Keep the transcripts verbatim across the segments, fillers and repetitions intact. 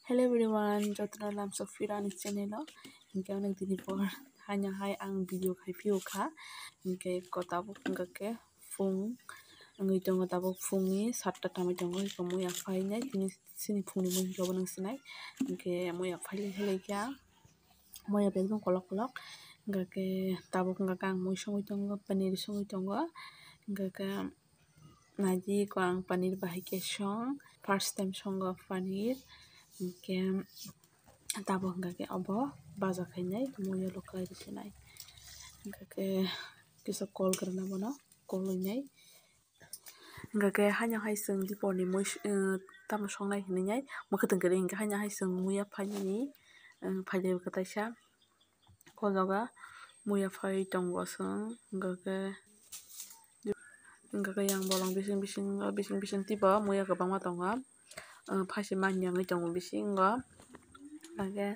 Hello everyone, jotono lamsok phiro ani channel o. Hinkhe onek dini por haino hai ang video khai phio kha. Hinkhe ko tabuk wngkha khe phung wngwi tongo, tabuk phungni satta tamwi tongo. Hinkhe muya phainai tini chini phungni mui hinkhe obo nang sinai. Hinkhe muya phai lai kha. Muya bag dong kolok kolok. Hinkhe tabuk wngkha khe ang mui songwi tongo, paneer songwi tongo. Hinkhe naidi ko ang paneer bahai khe song, first time songo paneer. Hinkhe tabuk wngkha khe obo baja khainai, muya lo khlai rwkhinai. Hinkhe kisa call kwrwna bono, call winai. Hinkhe haino hai chwng diporni mui tamo songnai hinwi nai mwkhwtwng kwrwi, hinkhe haino hai chwng muya phainani, phainai kaisa. Ko jaga muya phai tongo chwng, hinkhe, hinkhe yang bolong bising bising, bising bising tipo muya kwbangma tongo. Phaisi manya wngwi tongo bisingo. Hinkhe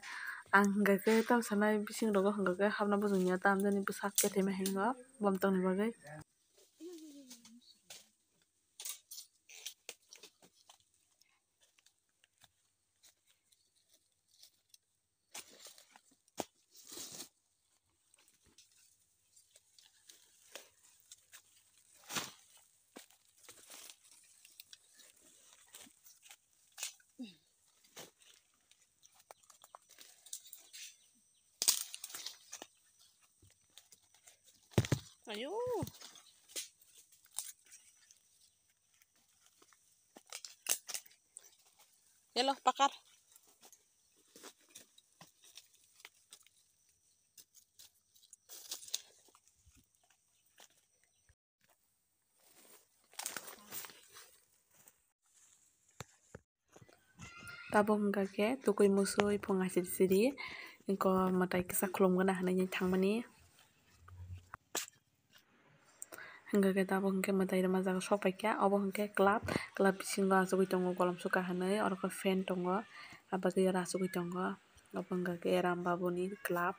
ang hinkhe tamo sanai bising rogo hinkhe hapna bujung ya tamjani bwsak kethema hingo bomtongni bagwi. Ayo. Yalo, pakar. Tabuk wngkha khe tukui musui phung asiri siri, eko mwtai kisa khulumgana hinwi thangmani. Hingkha khe tabuk hingkhe mwtai rwma jaga sok paikha, obo hingkhe club, club bisingo achugui tongo golom suka hinwi, oro khe fan tongo, ah bagwi oro achugui tongo. Obo hingkha khe Ram Babuni club,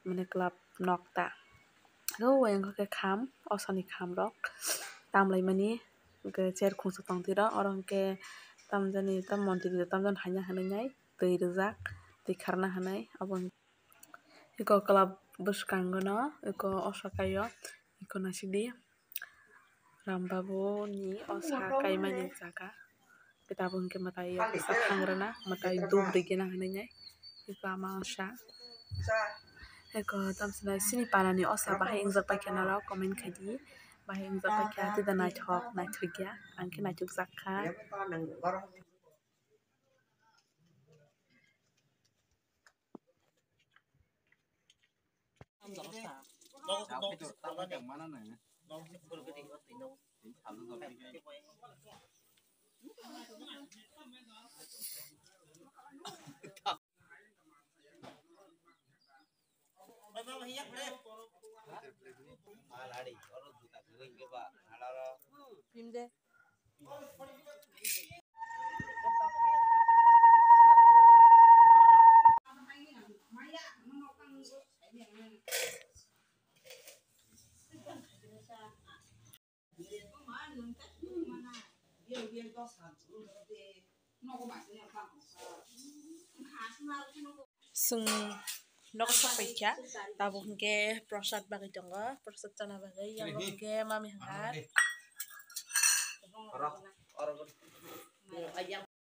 mane club nokta. O ayang khe kham, osani kham rok tamlaimani, hingkhe chair khungsa tongtwi rok, oro hingkhe tamjani tam montri rok tamjani haina hinwi nai twi rijak, twi kharna hinwi obo. Eko club bwskango no eko osa kaio eko naisidi Ram Babu ni osa kaimani jaga. Tabuk hingke mwtai o kisa thangrwna mwtai dub rwgena hinwi nai eko ama osa. Eko tamsina sini para ni osa bahai wngjak paikha norok comment khaidi, bahai wngjak paikha tida naithok naithok ya ang khe naithok jak kha. Chwng nok sok paikha, tabuk hingke prosad bagwi tongo, prosad chana bagwi, yang hingke mami hwnka.